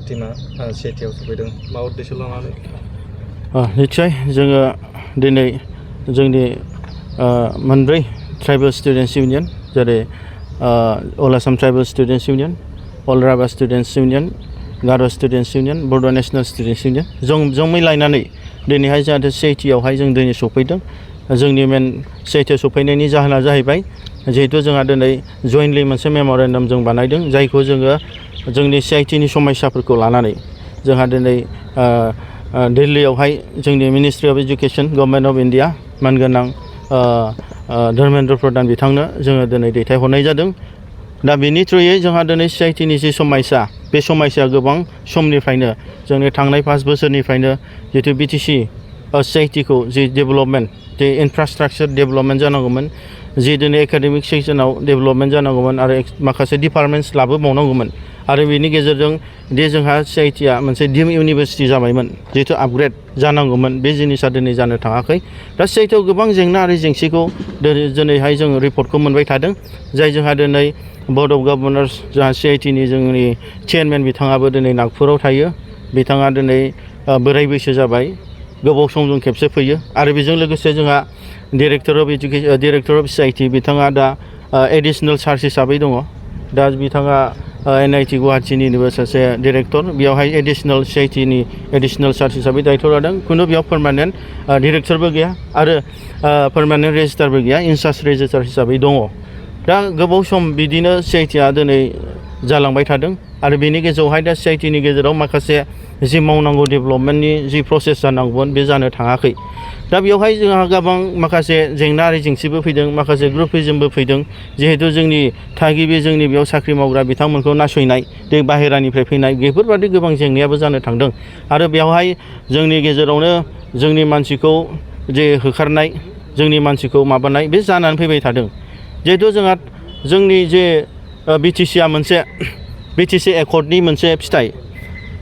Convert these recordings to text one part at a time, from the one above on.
टीमा सिआइटिआव सफैदों मा उद्देश्य लानानै निश्चय जोङो दिनै जोंनि मोनब्रै ट्राइबेल स्टुडेन्ट्स इउनियन जेरै अल आसाम ट्राइबेल स्टुडेन्ट्स इउनियन अल राभा स्टुडेन्ट्स इउनियन गार' स्टुडेन्ट्स इउनियन बड' नेशनेल स्टुडेन्ट्स इउनियन जों मिलायनानै दिनैहाय जाहाथे सिआइटिआवहाय जों दिनै सफैदों जोंनि मेन सिआइटिआव सफैनायनि जाहोना जाहैबाय जिहेतु जोंहा दिनै जयेन्टलि मोनसे मेम'रेन्डाम जों बानायदों जायखौ जोङो जोंनि सिआइटिनि समस्याफोरखौ लानानै जोंहा दिनै दिल्लीयावहाय जोंनि ministry of education government of India मानगोनां धर्मेन्द्र प्रधान बिथांनो जोङो दिनै दैथायहरनाय जादों दा बेनि थ्रुयै जोंहा दिनै सिआइटिनि जि समस्या बे समस्याया गोबां समनिफ्रायनो जोंनि थांनाय 5 बोसोरनिफ्रायनो जितु बिटिसि सिआइटिखौ जि डेभेलपमेन्ट जे इनफ्रास्ट्राक्चार डेभेलपमेन्ट जानांगौमोन जि दिनै एकाडेमिक सेक्सनाव डेभेलपमेन्ट जानांगौमोन आरो माखासे डिपार्टमेन्ट्स लाबोबावनांगौमोन आरो बेनि गेजेरजों दे जोंहा सिआइटिआ मोनसे डिम इउनिभारसिटि जाबायमोन जितु आपग्रेड जानांगौमोन बे जिनिसा दिनै जानो थाङाखै दा सिआइटिआव गोबां जेंना आरो जेंसिखौ दिनैहाय जों रिपर्टखौ मोनबाय थादों जाय जोंहा दिनै बर्ड अफ गभर्नर्स जोंहा सिआइटिनि जोंनि चेयारमेन बिथाङाबो दिनै नागपुराव थायो बिथाङा दिनै बोराय बैसो जाबाय गोबाव समजों खेबसे फैयो आरो बेजों लोगोसे जोंहा डिरेक्टर अफ सिआइटि बिथाङा दा एडिशनेल चार्ज हिसाबै दङ दा बिथाङा एनआइटि गुवाहाटीनिबो सासे डिरेक्टर बेयावहाय एडिशनेल सिआइटिनि एडिशनेल चार्ज हिसाबै दायथ' लादों खुनु बेयाव पार्मानेन्ट डिरेक्टरबो गैया आरो पार्मानेन्ट रेजिस्टारबो गैया इनचार्ज रेजिस्टार हिसाबै दङ दा गोबाव सम बिदिनो सिआइटिआ दिनै जालांबाय थादों आरो बेनि गेजेरावहाय दा सिआइटिनि गेजेराव माखासे जि मावनांगौ डेभेलपमेन्टनि जि प्रसेस जानांगौमोन बे जानो थाङाखै दा बेवहाय जोंहा गोबां माखासे जेंना आरो जेंसिबो फैदों माखासे ग्रुपिजमबो फैदों जिहेतु जोंनि थागिबि जोंनि बेयाव साख्रि मावग्रा बिथांमोनखौ नासयनाय बे बाहेरानिफ्राय फैनाय बेफोरबादि गोबां जेंनायाबो जानो थांदों आरो बेवहाय जोंनि गेजेरावनो जोंनि मानसिखौ जे होखारनाय जोंनि मानसिखौ माबानाय बे जानानै फैबाय थादों जिहेतु जोंहा जोंनि जे बिटिसिआ मोनसे बिटिसि एकर्डनि मोनसे फिथाइ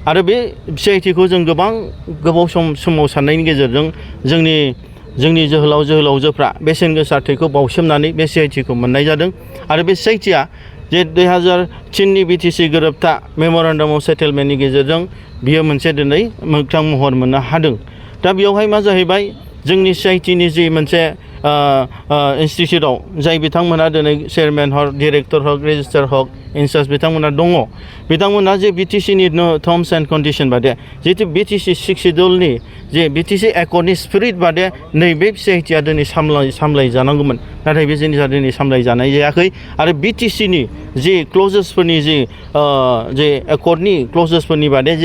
आरो बे सिआइटिखौ जों गोबाव सोमावसारनायनि गेजेरजों जोंनि जोहोलावजोफ्रा बेसेन गोसा थैखौ बावसोमनानै बे सिआइटिखौ मोननाय जादों आरो बे सिआइटिआ जे 2003नि बिटिसि गोरोबथा मेम'रेन्डाम अफ सेटेलमेन्टनि गेजेरजों बियो मोनसे दिनै मोगथां महर मोननो हादों दा बेयावहाय मा जाहैबाय जोंनि सिआइटिनि जि मोनसे इन्स्टिटिउटआव जाय बिथांमोना दिनै चेयारमेन हक डिरेक्टर हक रेजिस्ट्रार हक इनचार्ज बिथांमोना दङ बिथांमोना जे बिटिसिनि टार्म्स एन्ड कन्डिसन बादे जितु बिटिसि 6 शिड्युलनि जे बिटिसि एकर्डनि स्पिरिट बादे नैबे सिआइटिआ दिनै सामलाय जानांगौमोन नाथाय बे जिनिसा दिनै सामलाय जानाय जायाखै आरो बिटिसिनि जि क्लजेसफोरनि जे एकर्डनि क्लजेसफोरनि बादे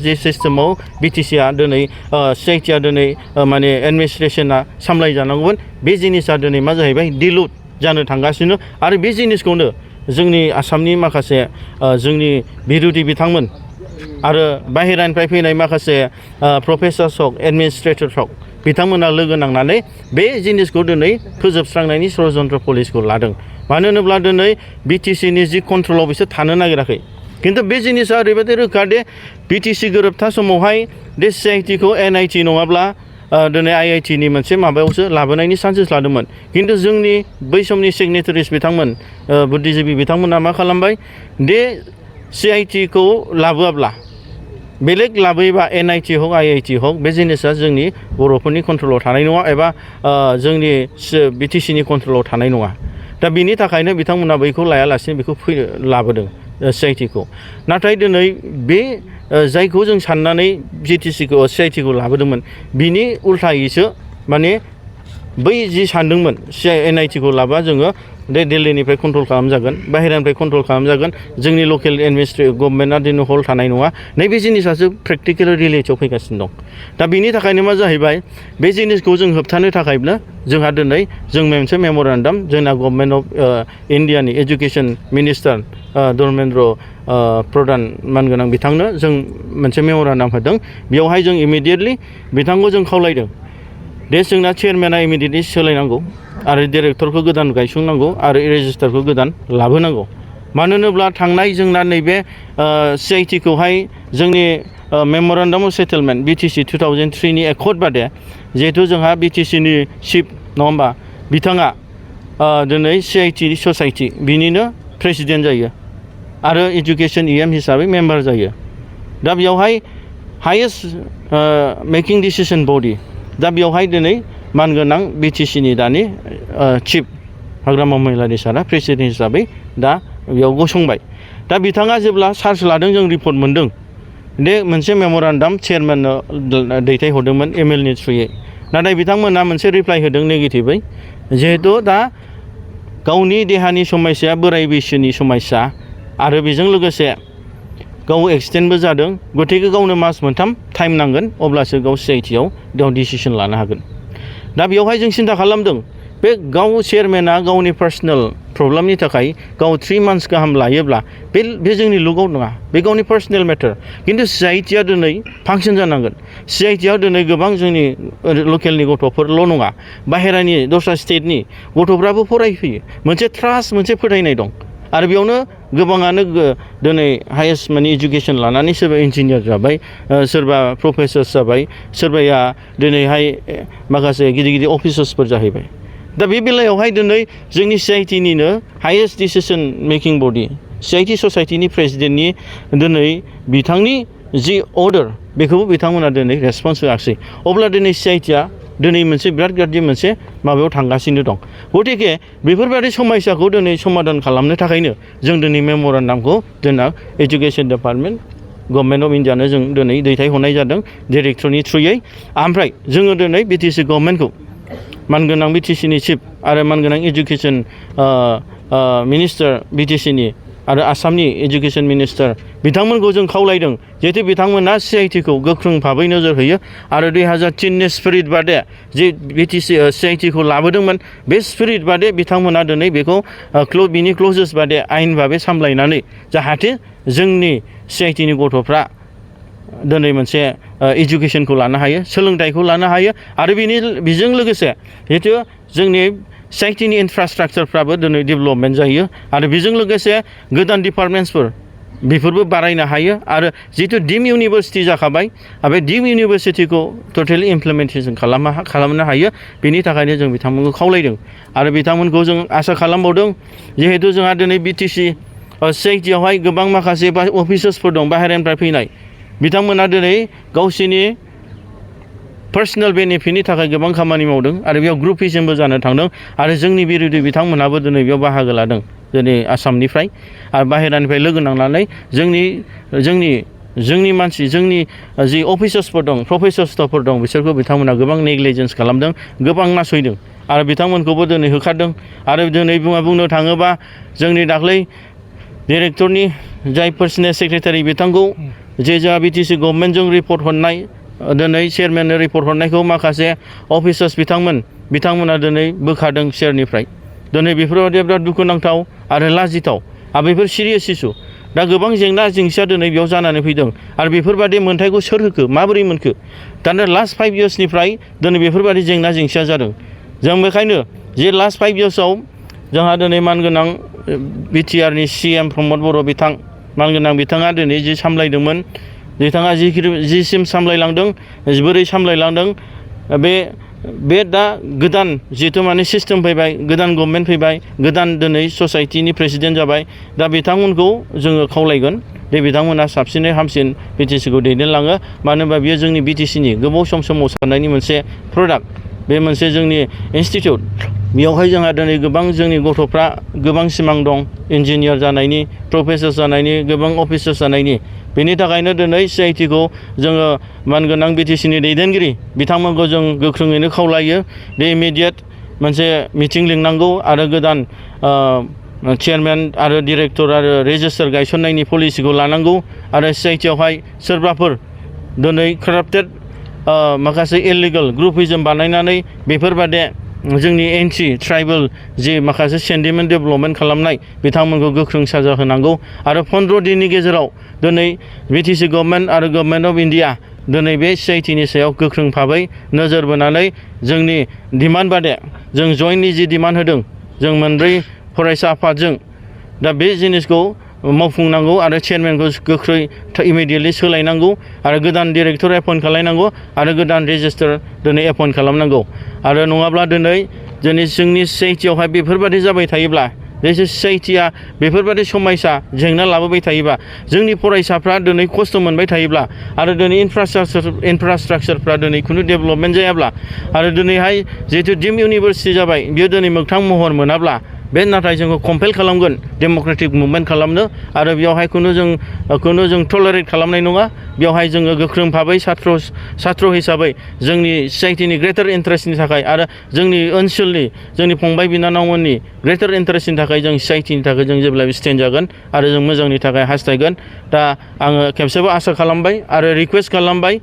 जे सिस्टेमाव बिटिसिआ दिनै सिआइटिआ दिनै माने एडमिनिस्ट्रेसना सामलाय जानांगौमोन बे जिनिसा दिनै मा जाहैबाय दिलुट जानो थांगासिनो आरो बे जिनिसखौनो जोंनि आसामनि माखासे जोंनि बिरोधि बिथांमोन आरो बाहेरानिफ्राय फैनाय माखासे प्रफेसार्स हक एडमिनिस्ट्रेटर हक बिथांमोना लोगो नांनानै बे जिनिसखौ दिनै फोजोबस्रांनायनि षड्यन्त्र पलिसिखौ लादों मानो होनोब्ला दिनै बिटिसिनि जि कन्ट्रलाव बिसोर थानो नागिराखै खिन्थु बे जिनिसा ओरैबायदि रोखा दे बिटिसि गोरोबथा समावहाय बे सिआइटिखौ एनआइटि नङाब्ला दिनै आइआइटिनि मोनसे माबायावसो लाबोनायनि चान्सेस लादोंमोन खिन्थु जोंनि बै समनि सिगनेटारिस बिथांमोन बुद्धिजिबि बिथांमोना मा खालामबाय दे सिआइटिखौ लाबोआब्ला बेलेग लाबोयोबा एनआइटि हक आइआइटि हक बे जिनिसा जोंनि बर'फोरनि कन्ट्रलाव थानाय नङा एबा जोंनि बिटिसिनि कन्ट्रलाव थानाय नङा दा बिनि थाखायनो बिथांमोना बैखौ लायालासिनो बेखौ लाबोदों सिआइटिखौ नाथाय दिनै बे जायखौ जों साननानै सिआइटिखौ लाबोदोंमोन बिनि उल्थायैसो माने बै जि सानदोंमोन एनआइटिखौ लाबा जोङो बे दिल्लीनिफ्राय कन्ट्रल खालामजागोन बाहेरानिफ्राय कन्ट्रल खालामजागोन जोंनि लकेल गभर्नमेन्टआ दिनै हल्ड थानाय नङा नैबे जिनिसासो प्रेक्टिकेल रियेलिटियाव फैगासिनो दं दा बिनि थाखायनो मा जाहैबाय बे जिनिसखौ जों होबथानो थाखायनो जोंहा दिनै जों मोनसे मेम'रेन्डाम जोंना गभर्नमेन्ट अफ इन्डियानि एजुकेशन मिनिस्टार धर्मेन्द्र प्रधान मानगोनां बिथांनो जों मोनसे मेम'रेन्डाम होदों बेयावहाय जों इमिडियेटलि बिथांखौ जों खावलायदों दे जोंना चेयारमेना इमिडियेटलि सोलायनांगौ आरो डिरेक्टरखौ गोदान गायसंनांगौ आरो रेजिस्टारखौ गोदान लाबोनांगौ मानो होनोब्ला थांनाय जोंना नैबे सिआइटिखौहाय जोंनि मेम'रेन्डाम अफ सेटेलमेन्ट बिटिसि 2003नि एकर्ड बादे जिहेतु जोंहा बिटिसिनि चिफ नङा होमबा बिथाङा दिनै सिआइटि ससाइटि बिनिनो प्रेसिडेन्ट जायो आरो एजुकेशन इएम हिसाबै मेम्बार जायो दा बेयावहाय हायेस्ट मेकिं डिसिसन बडि दा बेयावहाय दिनै मानगोनां BTCनि दानि चिफ हाग्रामा महिलारि सारा प्रेसिडेन्ट हिसाबै दा बेयाव गसंबाय दा बिथाङा जेब्ला चार्ज लादों जों रिपर्ट मोनदों दे मोनसे मेम'रेन्डाम चेयारमेननो दैथायहरदोंमोन MLनि थ्रुयै नाथाय बिथांमोना मोनसे रिप्लाइ होदों नेगेटिभै जिहेतु दा गावनि देहानि समस्या बोराय बैसोनि समस्या आरो बेजों लोगोसे गाव एक्सटेन्डबो जादों गतिके गावनो मास मोनथाम टाइम नांगोन अब्लासो गाव CITआव गाव डिसिसन लानो हागोन दा बेयावहाय जों सिन्था खालामदों बे गाव चेयारमेना गावनि पार्सनेल प्रब्लेमनि थाखाय गाव 3 मान्थस गाहाम लायोब्ला बे जोंनि लुकआउट नङा बे गावनि पार्सनेल मेटार खिन्थु CITआ दिनै फांसन जानांगोन CITआव दिनै गोबां जोंनि लकेलनि गथ'फोरल' नङा बाहेरानि दस्रा स्टेटनि गथ'फ्राबो फरायफैयो मोनसे ट्रास्ट मोनसे फोथायनाय दं आरो बेयावनो गोबाङानो दिनै हायेस्ट माने एजुकेसन लानानै सोरबा इन्जिनियार जाबाय सोरबा प्रफेसर जाबाय सोरबाया दिनैहाय माखासे गिदिर गिदिर अफिसार्सफोर जाहैबाय दा बे बेलायावहाय दिनै जोंनि CITनिनो हायेस्ट डिसिसन मेकिं बडि CIT ससाइटिनि प्रेसिडेन्टनि दिनै बिथांनि जि अर्डार बेखौबो बिथांमोना दिनै रेसपन्स होआखै अब्ला दिनै CITआ दिनै मोनसे बिराद गाज्रि मोनसे माबायाव थांगासिनो दं गतिके बेफोरबायदि समस्याखौ दिनै समाधान खालामनो थाखायनो जों दिनै मेम'रेन्डामखौ जोंना एजुकेसन डिपार्टमेन्ट गभर्नमेन्ट अफ इन्डियानो जों दिनै दैथायहरनाय जादों डिरेक्टरनि थ्रुयै ओमफ्राय जोङो दिनै BTC गभर्नमेन्टखौ मानगोनां BTCनि चिफ आरो मानगोनां एजुकेसन मिनिस्टार BTCनि आरो आसामनि एजुकेसन मिनिस्टार बिथांमोनखौ जों खावलायदों जिहेतु बिथांमोना CITखौ गोख्रों भाबै नोजोर होयो आरो 2003नि स्पिरिट बादे जे BTC CITखौ लाबोदोंमोन बे स्पिरिट बादे बिथांमोना दिनै बेखौ बिनि क्लजेस बादे आयेन भाबै सामलायनानै जाहाथे जोंनि CITनि गथ'फ्रा दिनै मोनसे एजुकेसनखौ लानो हायो सोलोंथाइखौ लानो हायो आरो बेजों लोगोसे जिहेतु जोंनि CITनि इनफ्रास्ट्राक्चारफ्राबो दिनै डेभेलपमेन्ट जायो आरो बेजों लोगोसे गोदान डिपार्टमेन्ट्सफोर बेफोरबो बारायनो हायो आरो जिहेतु डिम इउनिभारसिटि जाखाबाय बे डिम इउनिभारसिटिखौ टटेलि इमप्लिमेन्टेसन खालामनो हायो बेनि थाखायनो जों बिथांमोनखौ खावलायदों आरो बिथांमोनखौ जों आसा खालामबावदों जिहेतु जोंहा दिनै BTC CITआवहाय गोबां माखासे अफिसार्सफोर दं बाहेरानिफ्राय फैनाय बिथांमोना दिनै गावसोरनि पार्सनेल बेनिफिटनि थाखाय गोबां खामानि मावदों आरो बेयाव ग्रुपिजमबो जानो थांदों आरो जोंनि बिरोधि बिथांमोनाबो दिनै बेयाव बाहागो लादों दिनै आसामनिफ्राय आरो बाहेरानिफ्राय लोगो नांनानै जोंनि मानसि जोंनि जि अफिसार्सफोर दं प्रफेसर स्टाफफोर दं बिसोरखौ बिथांमोना गोबां नेग्लिजेन्स खालामदों गोबां नासयदों आरो बिथांमोनखौबो दिनै होखारदों आरो दिनै बुंनो थाङोबा जोंनि दाख्लै डिरेक्टरनि जाय पार्सनेल सेक्रेटारि बिथांखौ जे जोंहा BTC गभर्नमेन्टजों रिपर्ट हरनाय दिनै चेयारमेननो रिपर्ट हरनायखौ माखासे अफिसार्स बिथांमोना दिनै बोखारदों चेयारनिफ्राय दिनै बेफोरबायदि बिराद दुखुनांथाव आरो लाजिथाव आरो बेफोर सिरियास इस्यु दा गोबां जेंना जेंसिया दिनै बेयाव जानानै फैदों आरो बेफोरबायदि मोन्थायखौ सोर होखो माबोरै मोनखो दाना लास्ट 5 इयार्सनिफ्राय दिनै बेफोरबायदि जेंना जेंसिया जादों जों बेखायनो जे लास्ट 5 इयार्सआव जोंहा दिनै मानगोनां BTRनि CM प्रमद बर' मानगोनां बिथाङा दिनै जि सामलायदोंमोन बिथाङा जिसिम सामलायलांदों बोरै सामलायलांदों बे दा गोदान जिहेतु माने सिस्टेम फैबाय गोदान गभर्नमेन्ट फैबाय गोदान दिनै ससाइटिनि प्रेसिडेन्ट जाबाय दा बिथांमोनखौ जोङो खावलायगोन दे बिथांमोना साबसिनै हामसिन BTCखौ दैदेनलाङो मानो होनबा बियो जोंनि BTCनि गोबाव सम सोमावसारनायनि मोनसे प्रडाक्ट बे मोनसे जोंनि इन्सटिटिउट बेयावहाय जोंहा दिनै गोबां जोंनि गथ'फ्रा गोबां सिमां दं इन्जिनियार जानायनि प्रफेसर जानायनि गोबां अफिसार जानायनि बेनि थाखायनो दिनै CITखौ जोङो मानगोनां BTCनि दैदेनगिरि बिथांमोनखौ जों गोख्रोङैनो खावलायो दे इमिडियेट मोनसे मिटिं लिंनांगौ आरो गोदान चेयारमेन आरो डिरेक्टर आरो रेजिस्टार गायसननायनि पलिसिखौ लानांगौ आरो CITआवहाय सोरबाफोर दिनै काराप्टेड माखासे इलिगेल ग्रुपिजम बानायनानै बेफोरबादि जोंनि एन्टि ट्राइबेल जि माखासे सेन्टिमेन्ट डेभेलपमेन्ट खालामनाय बिथांमोनखौ गोख्रों साजा होनांगौ आरो 15 दिननि गेजेराव दिनै BTC गभर्नमेन्ट आरो गभर्नमेन्ट अफ इन्डिया दिनै बे CITनि सायाव गोख्रों भाबै नोजोर बोनानै जोंनि डिमान्ड बादे जों जयेन्टलि जि डिमान्ड होदों जों मोनब्रै फरायसा आफादजों दा बे जिनिसखौ मावफुंनांगौ आरो चेयारमेनखौ गोख्रै इमिडियेटलि सोलायनांगौ आरो गोदान डिरेक्टर एपइन्ट खालामनांगौ आरो गोदान रेजिस्टार दिनै एपइन्ट खालामनांगौ आरो नङाब्ला दिनै जोंनि CITआवहाय बेफोरबायदि जाबाय थायोब्ला बे ससाइटिया बेफोरबायदि समयसा जेंना लाबोबाय थायोबा जोंनि फरायसाफ्रा दिनै खस्थ' मोनबाय थायोब्ला आरो दिनै इनफ्रास्ट्राक्चारफ्रा दिनै खुनु डेभेलपमेन्ट जायाब्ला आरो दिनैहाय जिहेतु डिम इउनिभारसिटि जाबाय बेयो दिनै मोगथां महर मोनाब्ला बे नाथाय जोङो कम्पेल खालामगोन डेम'क्रेटिक मुभमेन्ट खालामनो आरो बेयावहाय खुनु जों टलारेट खालामनाय नङा बेयावहाय जोङो गोख्रों भाबै सात्र हिसाबै जोंनि ससाइटिनि ग्रेटार इन्टारेस्टनि थाखाय आरो जोंनि ओनसोलनि जोंनि फंबाय बिनानावमोननि ग्रेटार इन्टारेस्टनि थाखाय जों ससाइटिनि थाखाय जों जेब्लाबो स्टेन्ड जागोन आरो जों मोजांनि थाखाय हास्थायगोन दा आङो खेबसेबो आसा खालामबाय आरो रिकुवेस्ट खालामबाय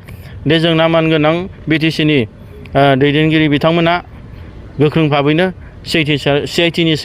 दे जोंना मानगोनां बिटिसिनि दैदेनगिरि बिथांमोना गोख्रों भाबैनो CITनि